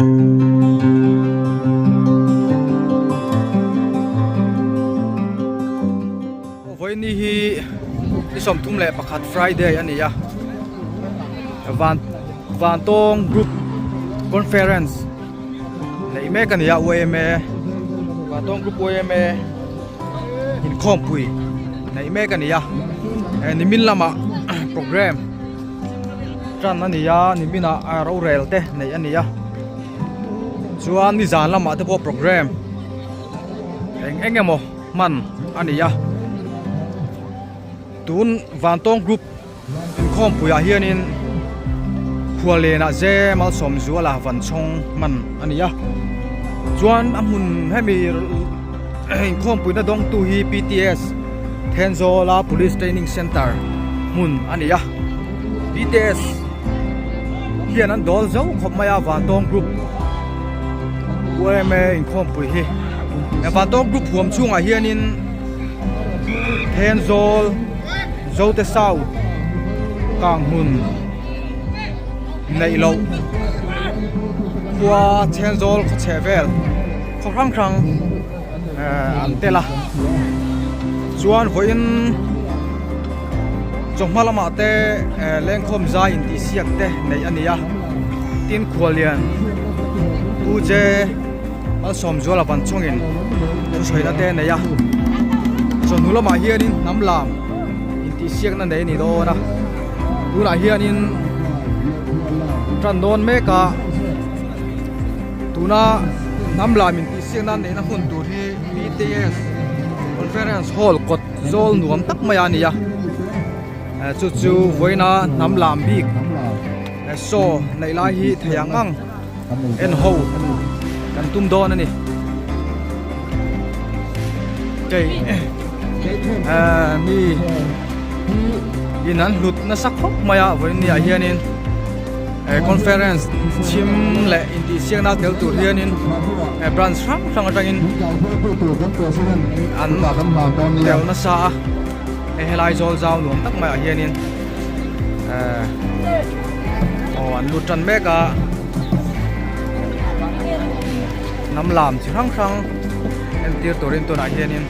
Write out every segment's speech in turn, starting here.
Vawiini hi ni 31 Friday a ni a van Vantawng Group Conference neih mek a ni a YMA Vantawng Group YMA inkhawmpui neih mek a ni a nimin lamah program tan a ni a nimin ah rorel te neih a ni a chuan nizan lamah te pawh program eng eng emaw hman a ni a tun Vantawng group inkhawmpui ah hianin khuallen ah ze malsawm zuala vanchhawng hman a ni a chuan a hmun hemi inkhawmpui na dawngtu hi P T S Thenzawla Police Training Centre hmun a ni a P T S hian an dawl zo khawp mai a Vantawng group U M A inkhawmpui hi Vantawng group huam chhungah hianin Thenzawl Zote South kang hmun neih loh khua Thenzawl khaw chheh vel khaw hrang hrang ehh an tel a chuan vawiin chawhma lamah te ehh lengkhawm zai intihsiak te neih a ni a tin khuallian Pu J Malsawmzuala van chungin thusawina te a nei a chawhnu lamah hianin hnam lam intihsiakna nei a ni dawn a tunah hianin tan dawn mek a tuna hnam lam intihsiakna neihna hmun tur hi P T S conference hall kawt zawl nuam tak mai a ni a chu chu vawiina hnam lam bik saw neih lai hi thei ang ang. En ho kan tum dawn a ni kei eh mi in an hlut nasa khawp mai a vawiin ni ah hianin eh conference chhim leh intihsiakna tel tur hianin eh branch hrang hrang atangin an tel nasa a hei helai zawl zau nuam tak maiah hianin eh. Aw an lut tan mek a hnam lam chi hrang hrang entir turin tunah hianin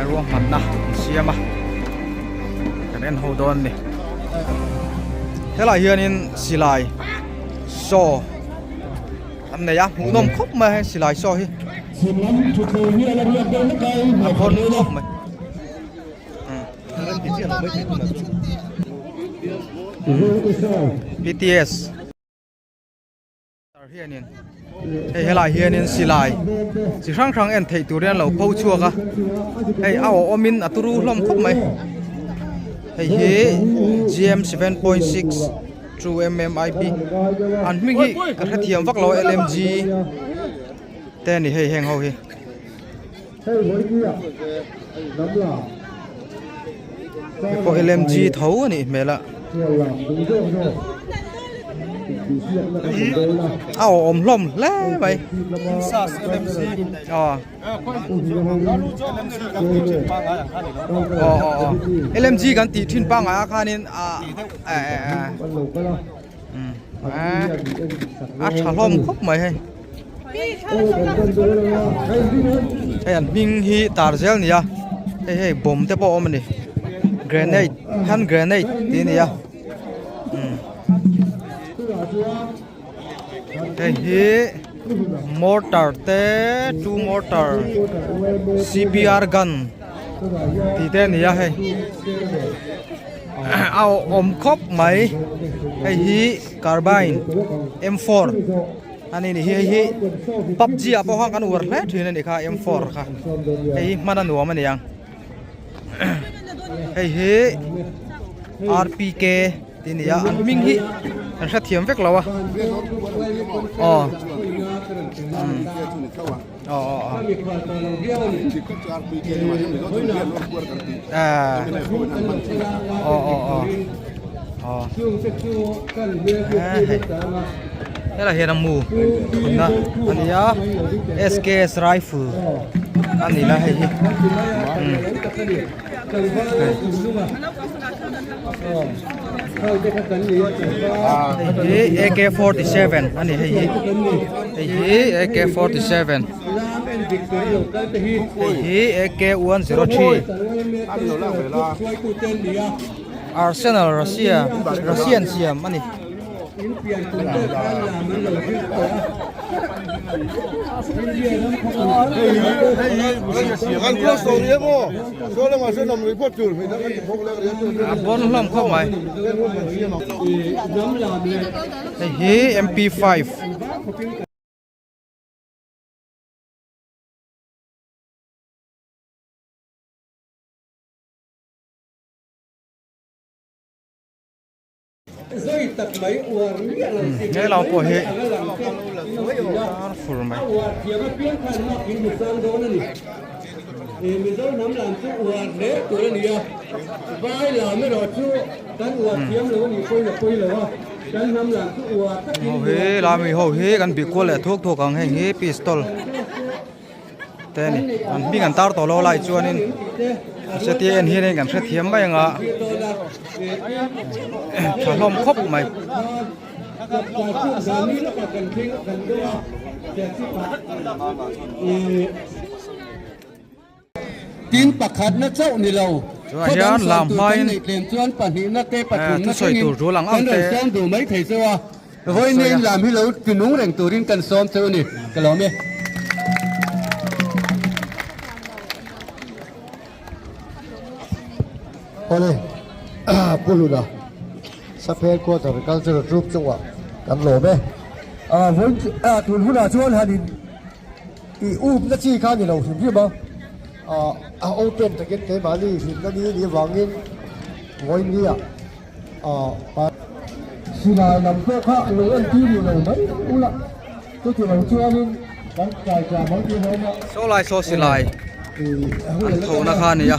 ruahmanna an siam a kan en ho dawn a ni helaiah hianin silai saw an nei a hmuhnawm khawp mai a heng silai saw hi a khawn khawp mai. P T S hianin hei helai hianin silai chi hrang hrang en theih tur hian a lo pho chhuak a hei a awh awmin a turu hlawm khawp mai hei hi G M 7.6 two M M I P an hming hi ka hrethiam vak lo a L M G te a ni hei heng ho hi. Hei pawh lmg tho a nih hmel a a awm hlawm hle mai aw aw aw lmg kan tih thin pangngai ah khanin ah eh eh a tha hlawm khawp mai hei. Hei an hming hi tar zel a ni a hei hei bomb te pawh a awm a ni grenade hand grenade tih a ni a umm hei hi mortar te two mortar C P R gun tih te a ni a hei a awm khawp mai hei hi carbine M four. Ani ni hi hei hi pubg ah pawh khan kan uar hle thin a nih kha m four kha hei hi hman a nuam a ni ang hei hi r p k tih a ni a an hming hi kan hrethiam vek lo a aw aw aw aw aw aw aw aw helai hian a mu thunna a ni a S K S rifle a ni la hei hi umm. Hei hi AK47 a ni hei hi hei hi AK47 hei hi AK103 Arsenal Russia Russian siam a ni. A bawn hlawm khawp mai hei hi MP5. He lam pawh hi tar fur mai. Ho hi lami ho hi kan bih kual leh thuk thuk ang heng hi pistol te a ni an hming an tar tawh lo lai chuanin setia en hian kan hrethiam mai anga tha hlawm khawp mai. Tin pakhatna chauh ni lo, Tunah hian lam hmain thusawi tur tul ang ang te kan rawn sawm duh mai thei cheu a, vawiin lam hi lo tinung reng turin kan sawm cheu a ni, ka lawm e. Awle, Pu Hluna, Saphel Quarter Cultural Troupe chungah kan lawm e. Vawiin tun hunah chuan han in I upna chi kha ni lo hrim hrim a, a open takin keimahni hlimna ni nih avangin vawinia silai lam pawh kha lo en tir duh lo mai ula, chuti lo chuanin kan kai tla mai tur a awm a. Saw lai saw silai an thona kha a ni a.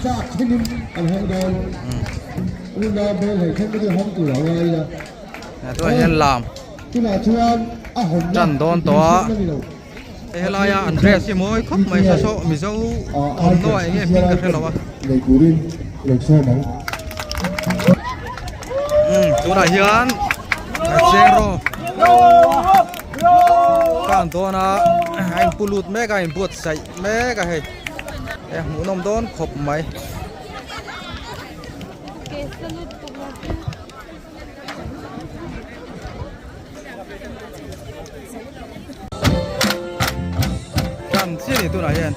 An hawng dawn, unau hmel hei then te hawng tur a ngai a. Tunah hian lam Tunah chuan a hawnna tan dawn tawh a. Hei helaia an dress hi mawi khawp mai saw saw Mizo thawmhnaw ah enge hming ka hrelo a. Umm tunah hian Chengro ka an dawn a a inpu lut mek a a inbuatsaih mek a hei e hmuhnawm dawn khawp mai. Tan chiah a ni tunah hian.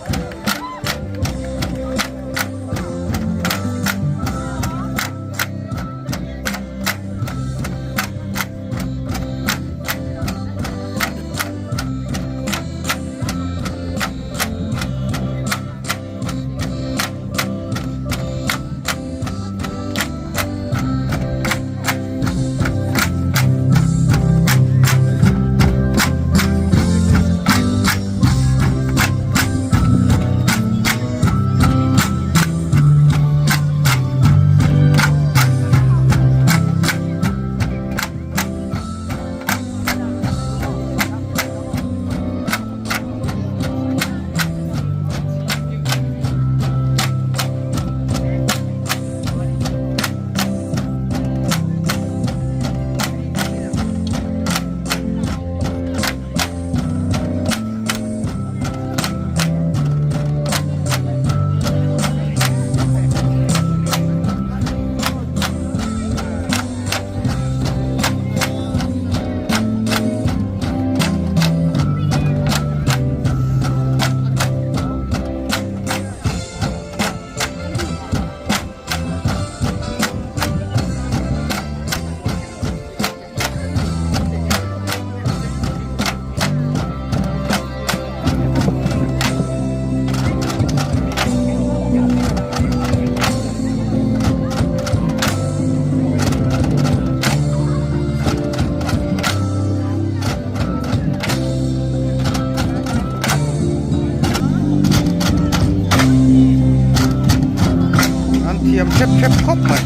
An thiam hrep hrep khawp mai.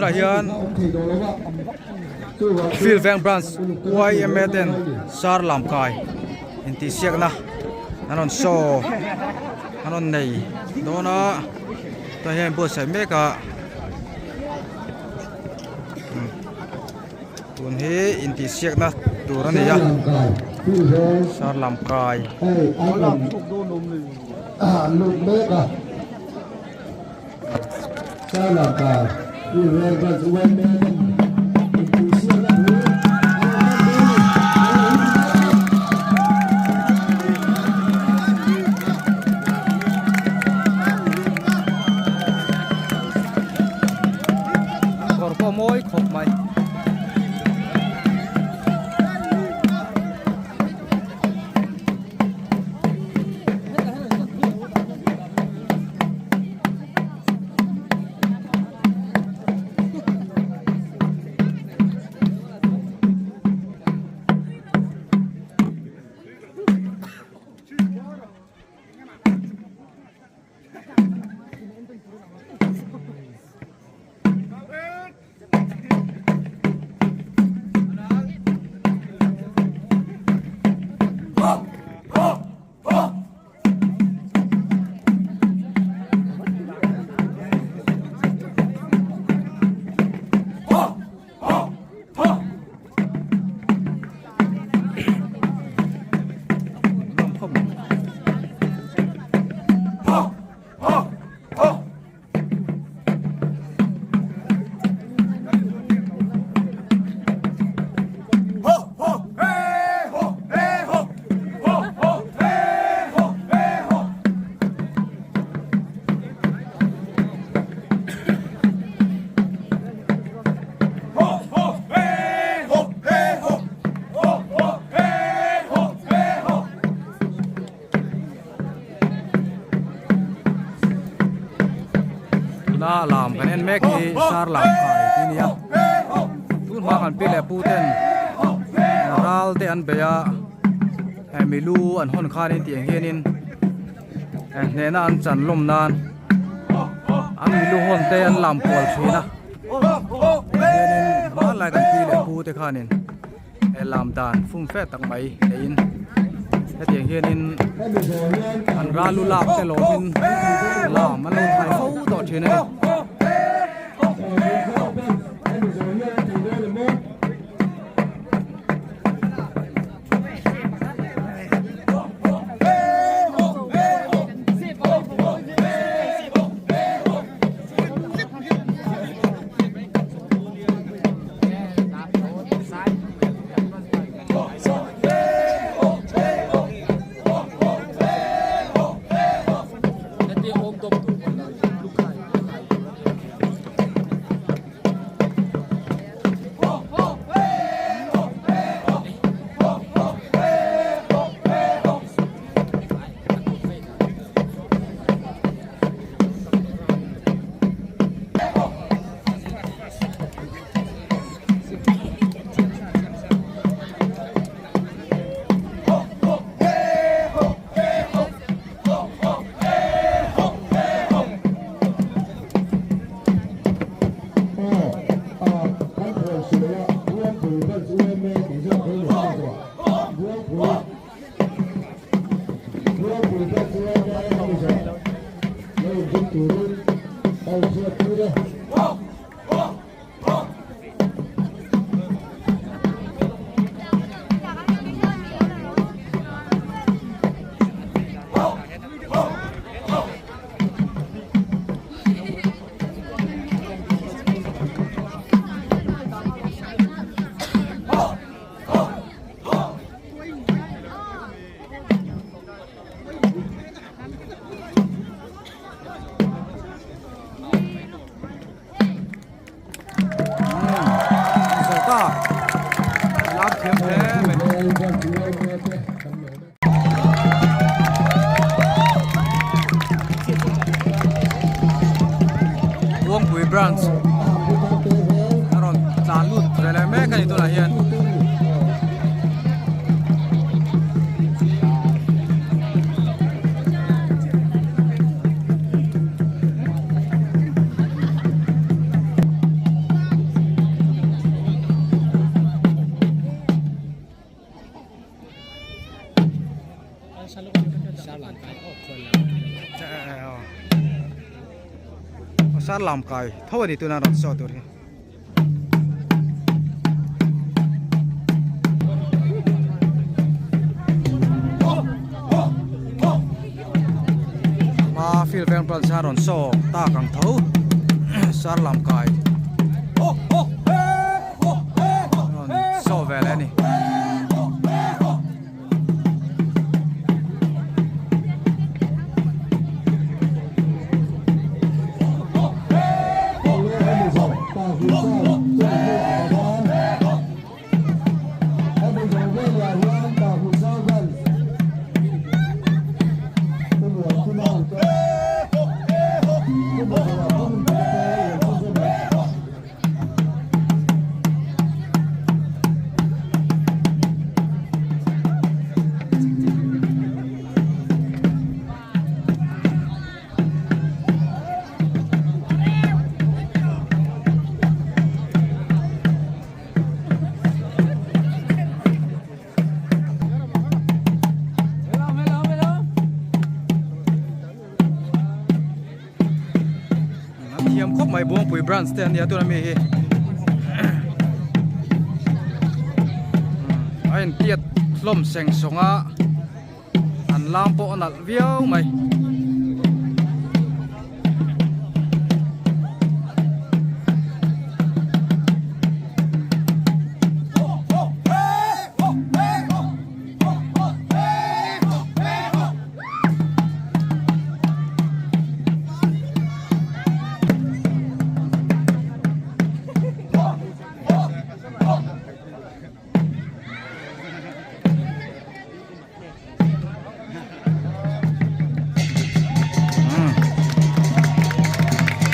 Tunah hian Field Veng Branch YMA ten sar lam kai intihsiakna an rawn show an rawn nei dawn a tah hian buatsaih mek a tun hi intihsiakna tur a ni a sar lam kai. Kawr pawh mawi khawp mai. Tuna lam kan en mek hi sar lam kai tih a ni a tun hma kan pi leh pu ten ral te an bei a hei milu an hawn khanin tiang hianin hnehna an chan lawm nan an milu hawn te an lam kual thin a hianin hmanlai kan pi leh pu te khanin. He lam dan fum fe tak mai neiin hetiang hianin an ral lu lak te lawmin lam an lo thai fo tawh thin a ni. Sar lam kai tho a ni tuna rawn saw tur hi. Hma field veng branch a rawn saw tak ang tho sar lam kai rawn saw ve leh a ni. An thiam khawp mai Buangpui branch te an nia tuna mi hi a intiat hlawm seng sawng a an lam pawh a nalh viau mai.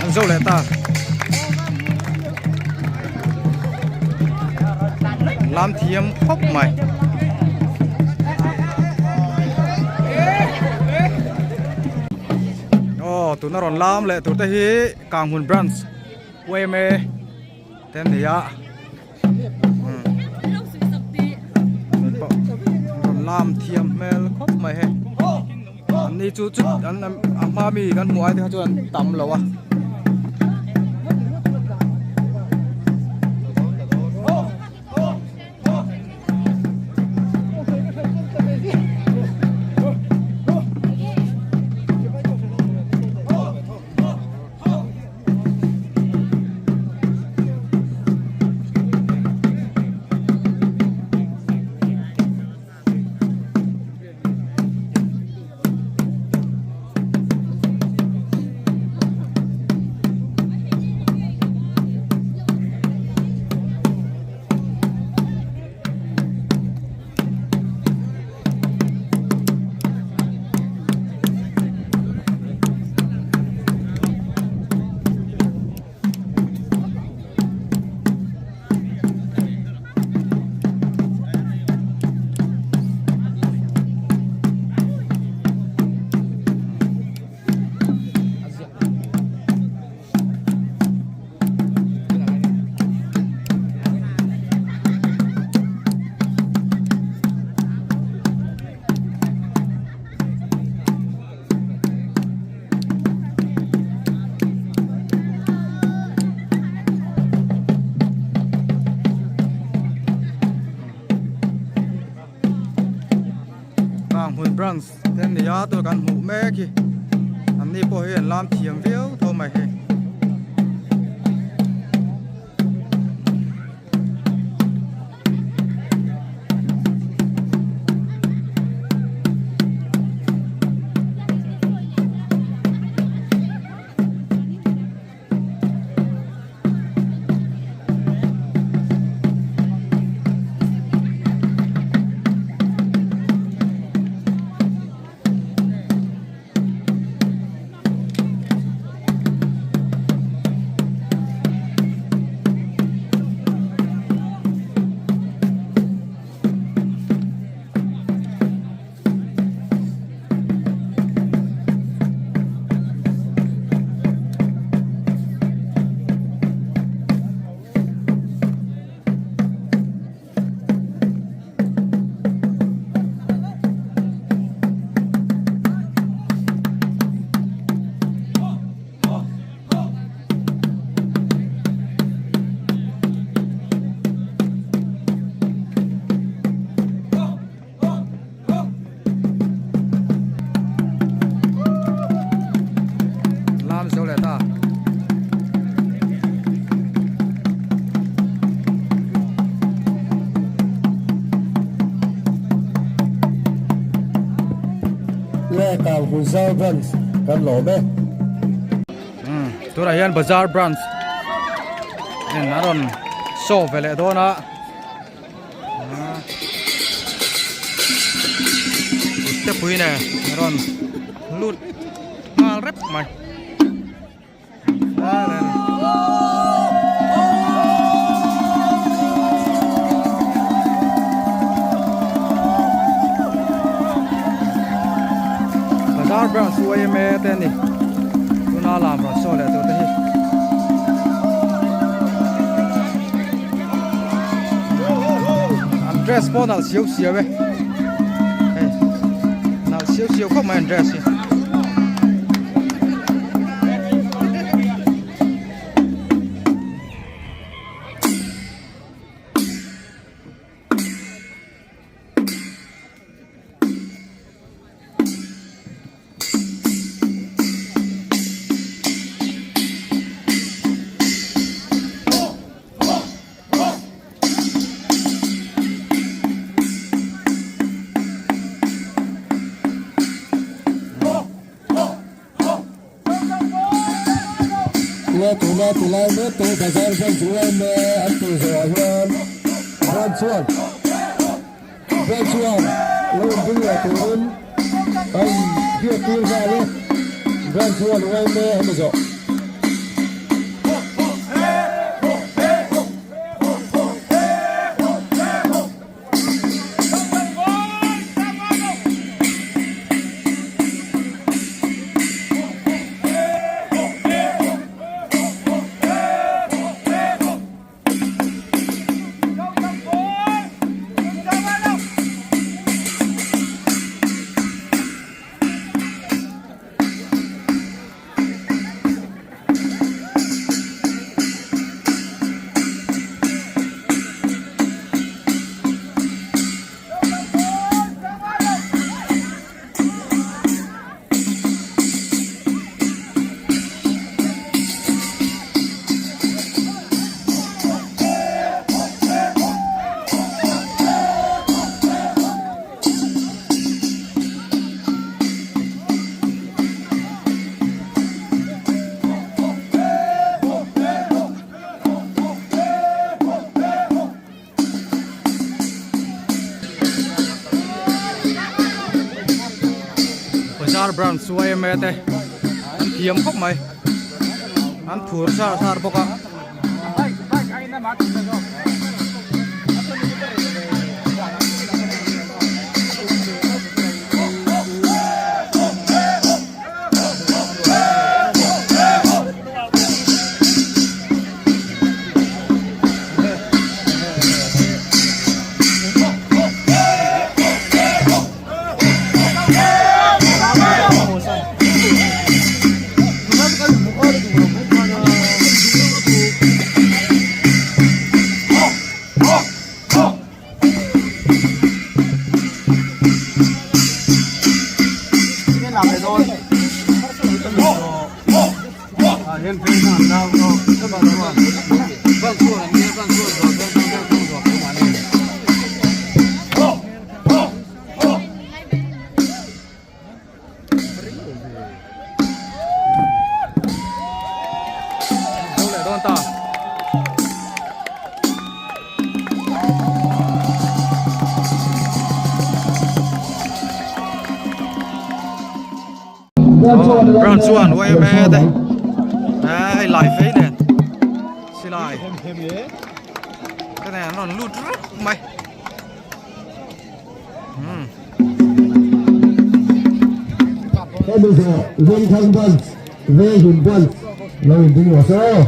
An zo leh ta lam thiam khawp mai. Aw tuna rawn lam leh tur te hi Kanghmun branch yma te an ni a rawn lam thiam hmel khawp mai hei an ni chu chu an a hma mi kan hmuh ai te kha chuan an tam lo a. Hmun branch te an ni a tuna kan hmuh mek hi an ni pawh hi an lam thiam viau tho mai hei. Hmunzau Branch kan lawm e. Umm tunah hian Bazar Branch in a rawn show ve leh dawn a te pui nen a rawn lut nghal rep mai. Bazar branch YMA te a ni tuna lam rawn sawi leh tur te hi an dress pawh nalh siau siau e hei nalh siau siau khawp mai an dress hi. Le tuna tilai mek te bazar vel chu em an tih zawhah hian van chuan van chuan lo inbing leh turin a inbiak tir nghal e van chuan yma a ni zawh. Bazar branch yma te an thiam khawp mai an phur sar sar bawk a. Brown chuan YMA te hei lai fei nen silai te nen an rawn lut reuh mai. Hemi zawh Vengthlang Branch Venghim Branch lo inding rawh se aw.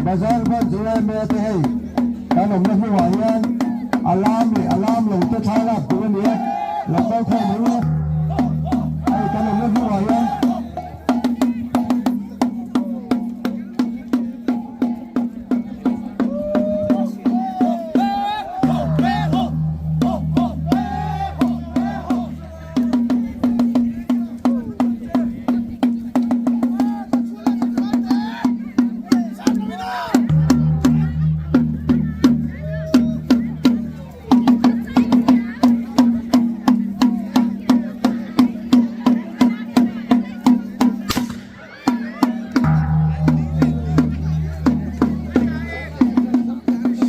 Bazar branch yma te hei kan awmna hnungah hian a lam leh a lam lo te thla lak tur a ni a, lo kal khawm reng a, hei kan awmna hnungah hian.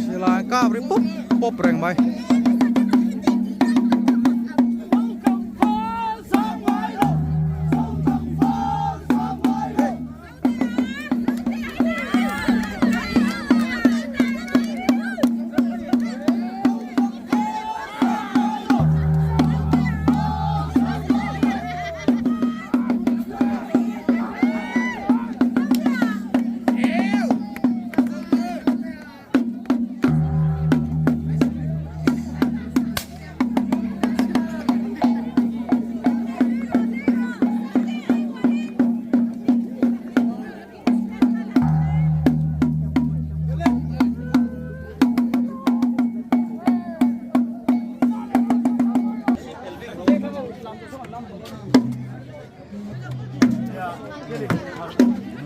Silai kap ri pawp pawp reng mai.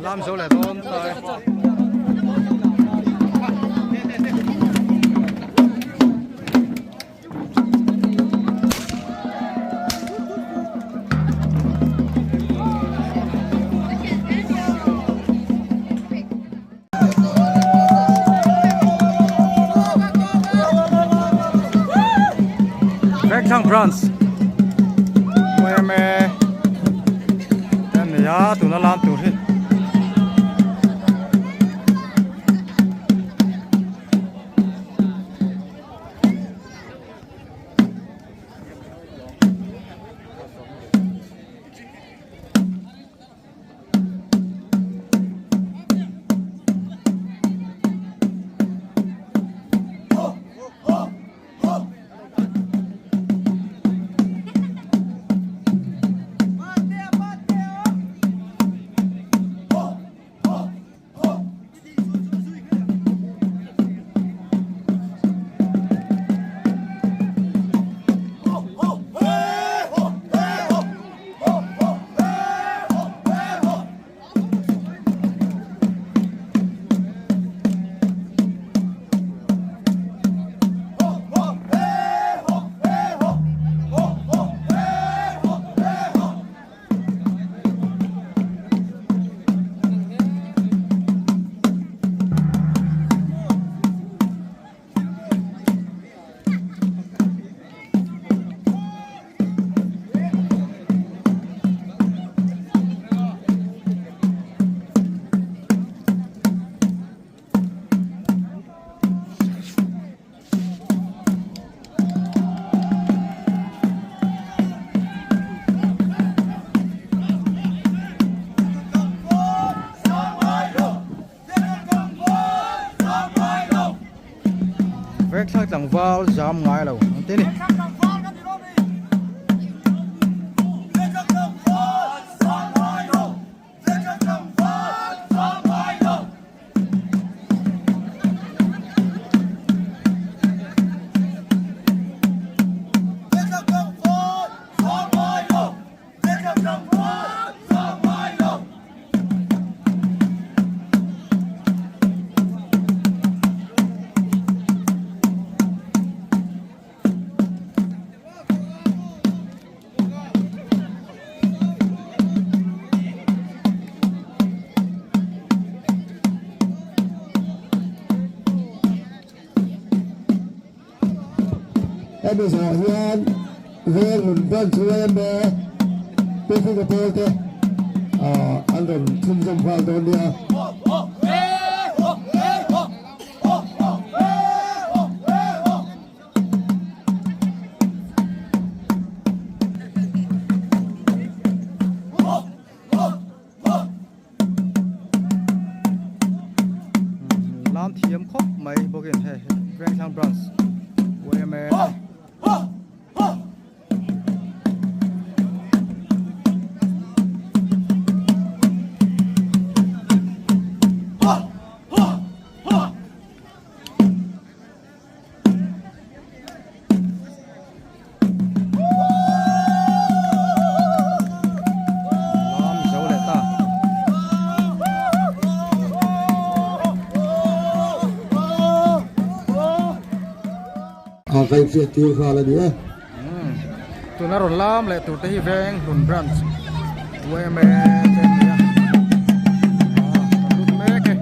Lam zo leh dawn ta e. Vengthlang branch yma te an nei a tuna lam tur hi. Vek thlak tlangval zam ngai lo ang te ni. Hemi zawh hian veng hun branch yma Pu Hringa Pawl te an rawn chhunzawm nghal dawn nia. thiam khawp mai bawkin hei Vengthlang branch yma Lam zo leh ta. A kai fiah tir nghal a ni e. Tuna rawn lam leh tur te hi veng hlun branch yma te an ni a. Kan lut mek e.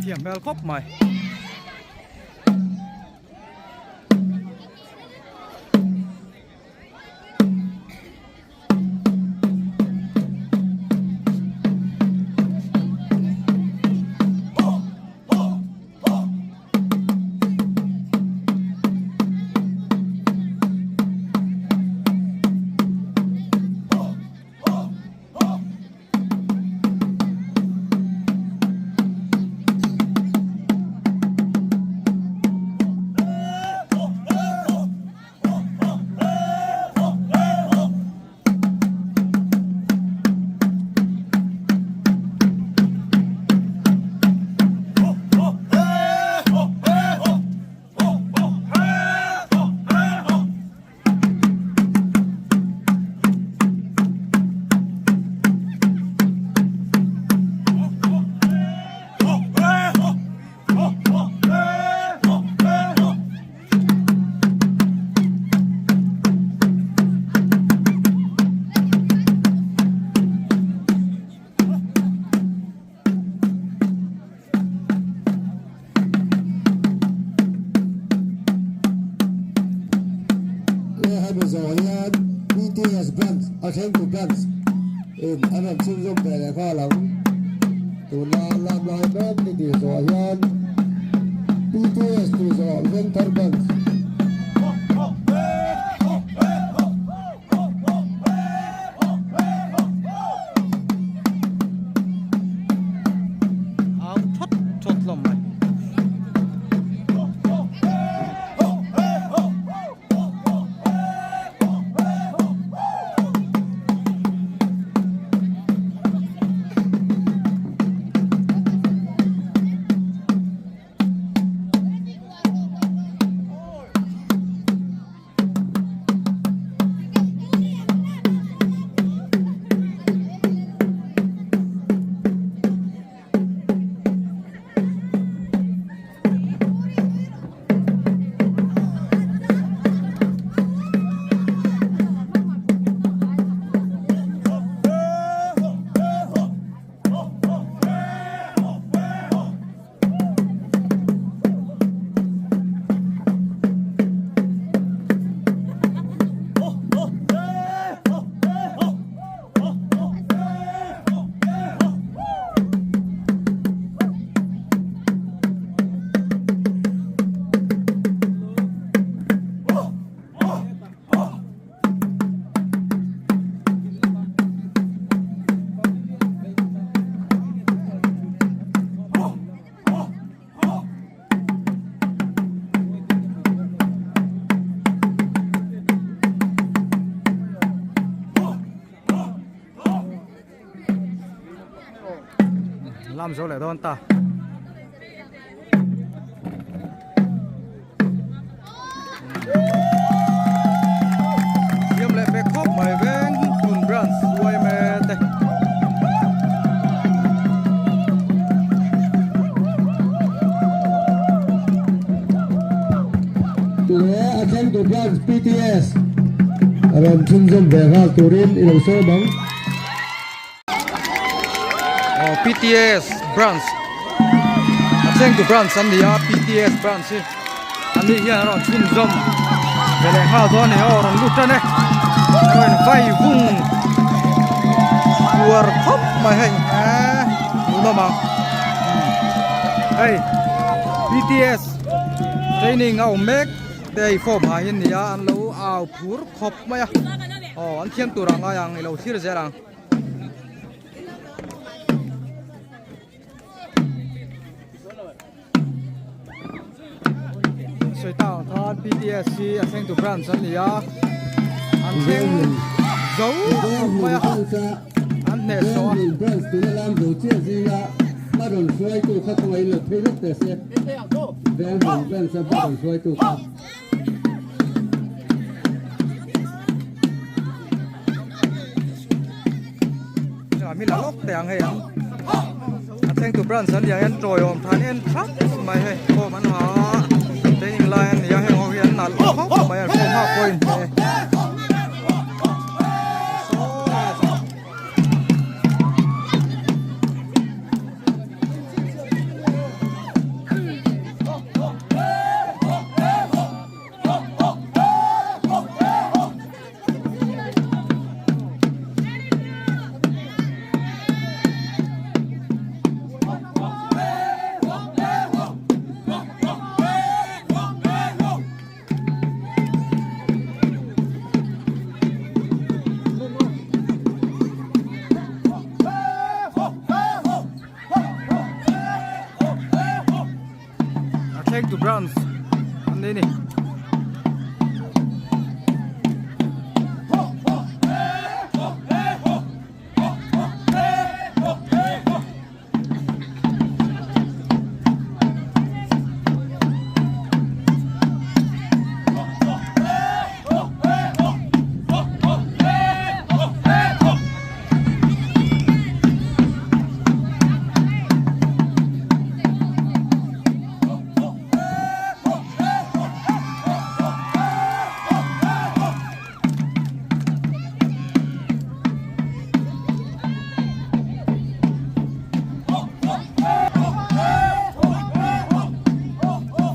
Thiam hmel khawp mai. Hemi zawh hian BTS branch a thlengtu branch in an rawn chhunzawm ve leh nghal ang. Tuna lam lai mek ni tih zawh hian BTS tih zawh Vengthar branch. Au thawt thawt hlawm mai. Lam zo leh dawn ta. Thiam leh pek khawp mai veng Hlun branch yma te. Tune a thlengtu branch PTS rawn chhunzawm ve nghal turin i lo sawm ang. Aw PTS branch a thlengtu branch an ni a PTS branch hi an nih hian a rawn chhunzawm ve leh nghal dawn a ni aw rawn lut tan e. Rawn vai vung uar khawp mai hei eee hmuhnawm ang hei BTS training a awm mek te hei form ah hian nia an lo au phur khawp mai a aw an thiam tur ah ngai ang i lo thlir zel ang. Sawi tak ang khan PTS hi a thlengtu branch an ni a an thleng zo khawp mai a an hneh sawh a. Branch tuna lam zo chiah zinga hma rawn hruaitu kha khawngaih in lo phei vek teh se Venghmun branch a hma rawn hruaitu kha. Mi la lawk teh ang hei ang a thleng tu branch an nia hian tawiawm than en thap mai hei form an ha a training lai an nia heng ho hi an nalh khawp mai a form hak pawh a inhmeh e. A thleng tu branch an nei a ni.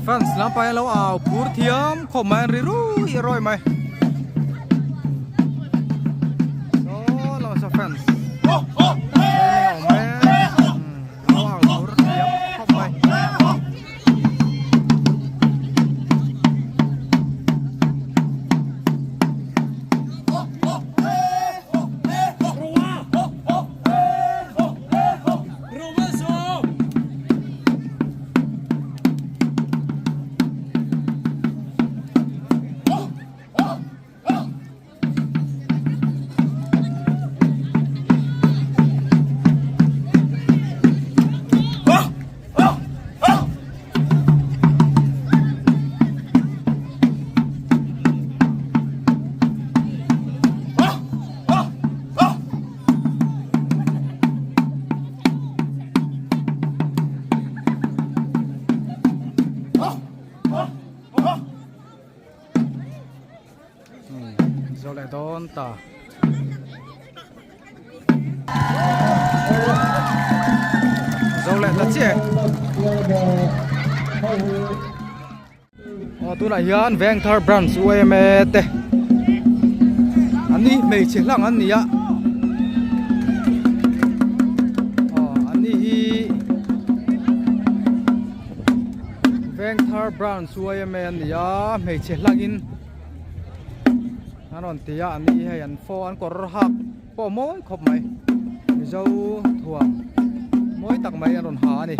Fans lampang hian lo au phur thiam khawp mai an ri rui rawi mai. Saw lamah saw fans training a awm mek lo au phur thiam khawp mai. Zo leh dawn ta. Zo leh ta chiah e. Aw tunah hian Vengthar branch UMA te an ni hmeichhe hlang an ni a aw an ni hi Vengthar branch UMA an ni a hmeichhe hlangin an rawn ti a an ni hei an phaw an kawr hak pawh mawi khawp mai Mizo thuam mawi tak mai an rawn ha a ni.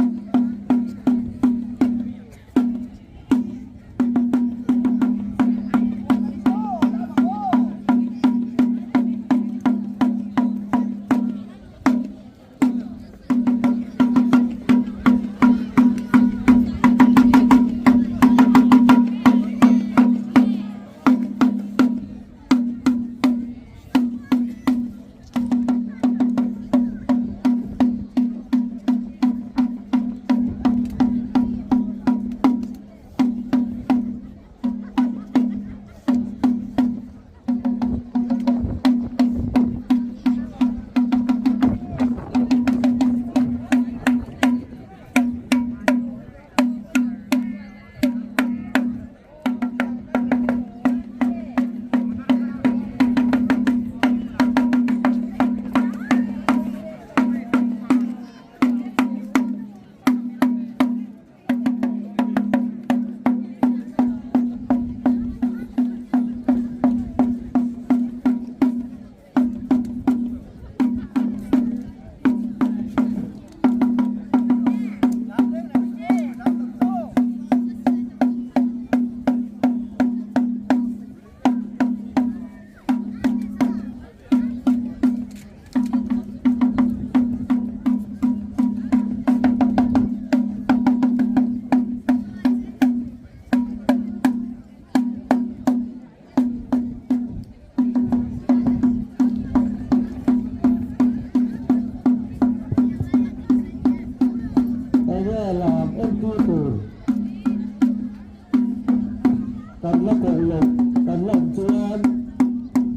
Kan la koh loh kan la awm chuan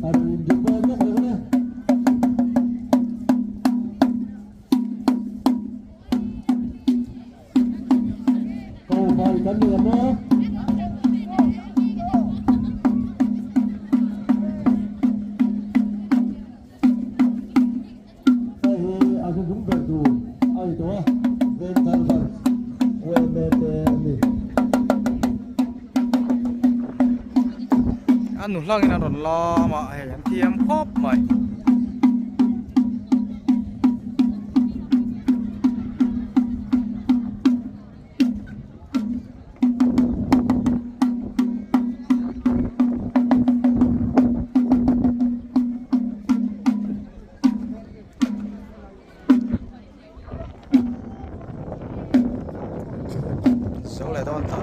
a rawn inreport vek lo le. Ko bai kan ni ang maw? Hei hi a hnuhnung ber tur a ni tawh a, Vengthar Branch yma te an ni. A nu hlangin an rawn lam a, hei an thiam khawp mai. Zo leh dawn ta.